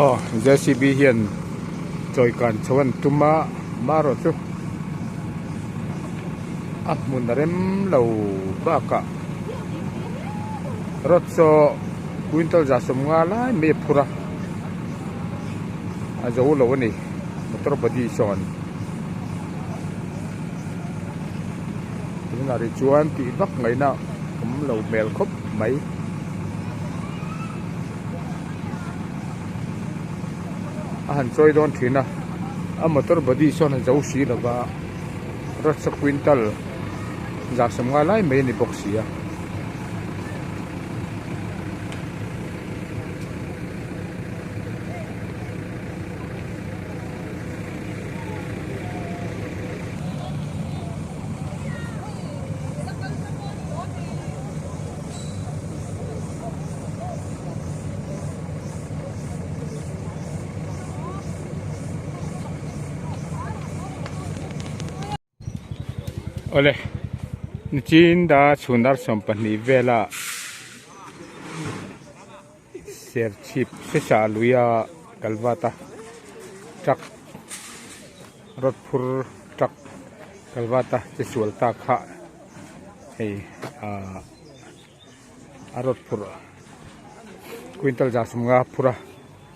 Aw JCB hian chawi kan chho an tum a marawh chu a hmun a rem lo bakah rod saw quintal za sawmnga lai mai a phur a a zo lo a ni motor body sawn tunah rih chuan tih vak ngaihna awm lo hmel khawp mai. A han chawi dawn thin a a motor body sawn a zo si lova rod saw quintal zah sawmnga lai mai a ni bawk si a. Awle nichin da chhun dar 12 vela serchhip sesa luia kalvat a truck rod phur truck kalvat a che sual ta kha hei ahh a rod phurh quintal za sawmnga phur a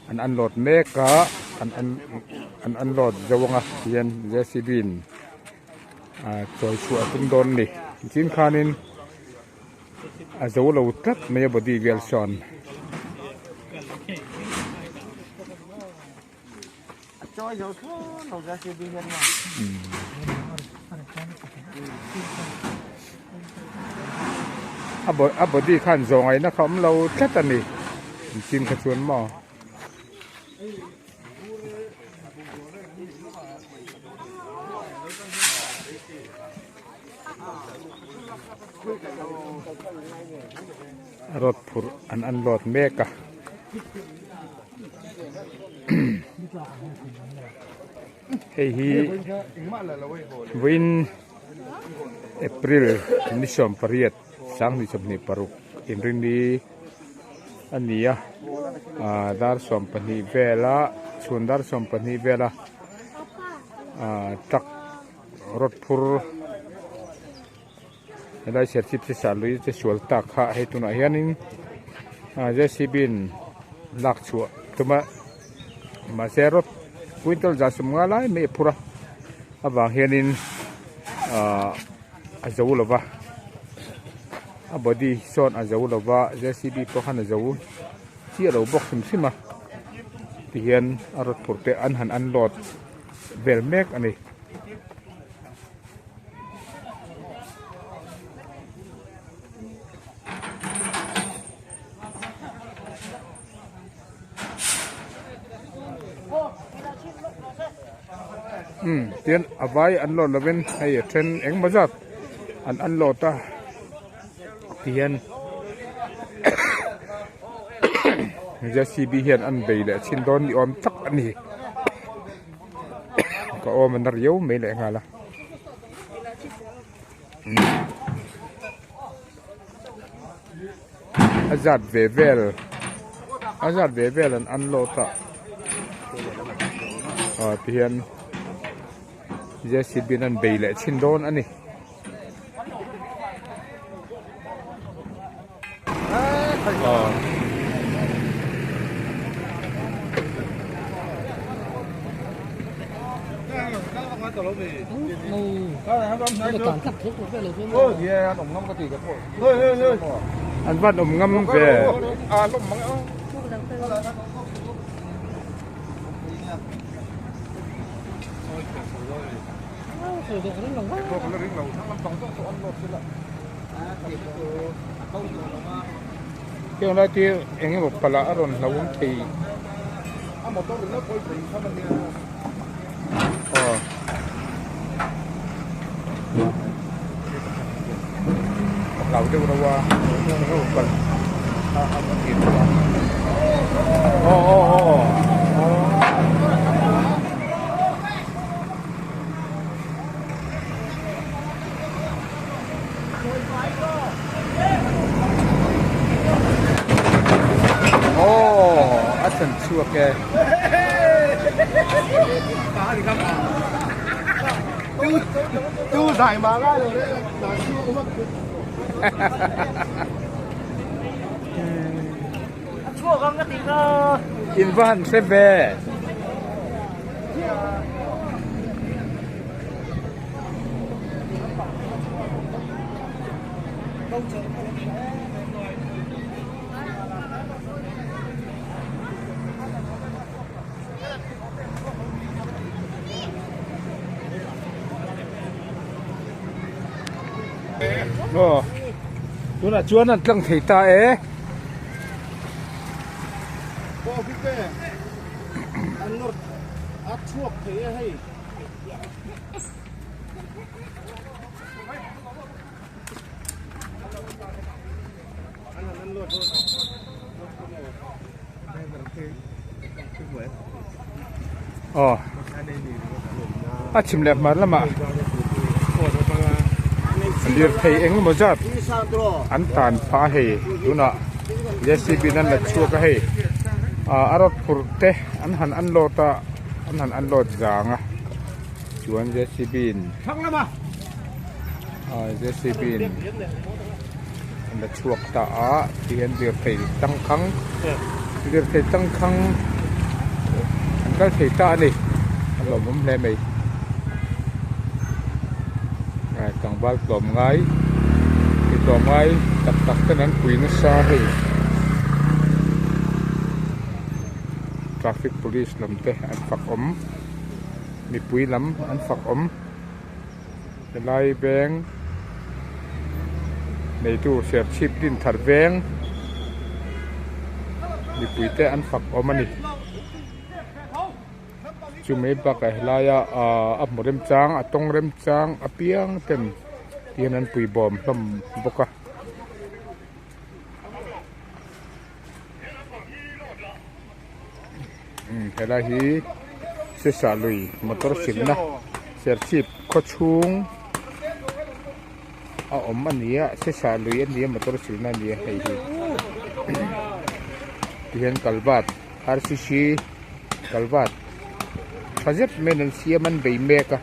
an unload mek a an an an unload zo anga tihian J C B in ah chawi chhuah a tum dawn a ni tin khanin a zo lo tlat mai a body vel sawn. A body khan zawh ngaihna kha awm lo tlat a ni engtin kha chuan maw. A rod phurh an unload mek a. Hei hi vawiin April ni 18 2026 inrini a ni a ah dar 12 vela chhun dar 12 vela ah truck rod phur Helai serchhip che sah lui che sual tak kha hei tunah hianin ah J C B in lak chhuah tum a mahse rod quintal za sawmnga lai mai a phur a avang hianin ah a zo lo va a body sawn a zo lo va J C B pawh khan a zo chiah lo bawk hrim hrim a tihian a rod phurh te an han unload vel mek a ni. Umm tian a vai an load lovin hei a then engmaw zat an unload a tihian J C B hian an bei leh chhin dawn ni awm tak a ni. Ka awm a na riau mai leh nghal a a zat ve vel a zat ve vel an unload a ah tihian J C B in an bei leh chhin dawn a ni. An van awm ngam ve. Heng lai te eng emaw palh ah a rawn hlauhawm thei aw a hlau deuh reuh a eng emaw palh a a tih theih a aw aw aw aw. Aw a chhan chu chhuak e. In va han hre ve. Aw tunah chuan an tlang thei ta e. Aw a chhim leh hmar lamah lirthei eng emaw zat an tan phah a hei tunah jcb in an la chhuak a hei ah a rawt phurh te an han unload a an han unload zang a chuan jcb in ah jcb in an la chhuak ta a tihian lirthei tangkhang lirthei tangkhang an kal thei ta a ni a lawmawm hle mai tlangval tlawm ngai mi tlawm ngai tak tak ten an pui nasa hei traffic police lam te an fak awm mipui lam an fak awm. Helai veng neitu Serchhip Dinthar veng mipui te an fak awm a ni. Chu mai bakah helaia ahh a hmu remchang a tawng remchang apiang ten tihian an pui bawm hlawm bawk a. Helai hi Sisa lui motor silna Serchhip khaw chhung a awm a ni a Sisa lui a ni a motor silna a ni a hei hi tihian kalvat rcc kalvat tha zet mai an siam an bei mek a.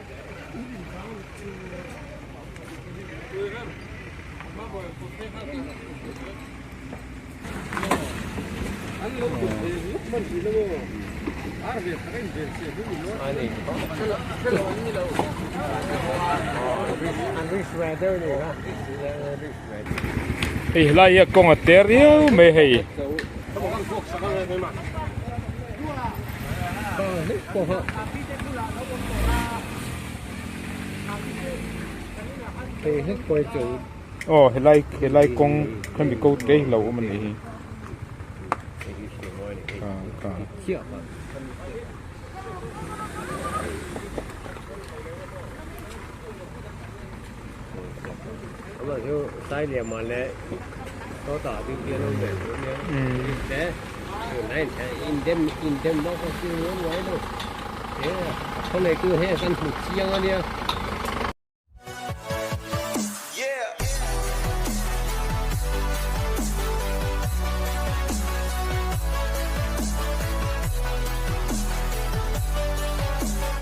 Hei helai hi a kawng a te riau mai hei. Aw helai helai kawng hemi ko te hi lo awm a nih hi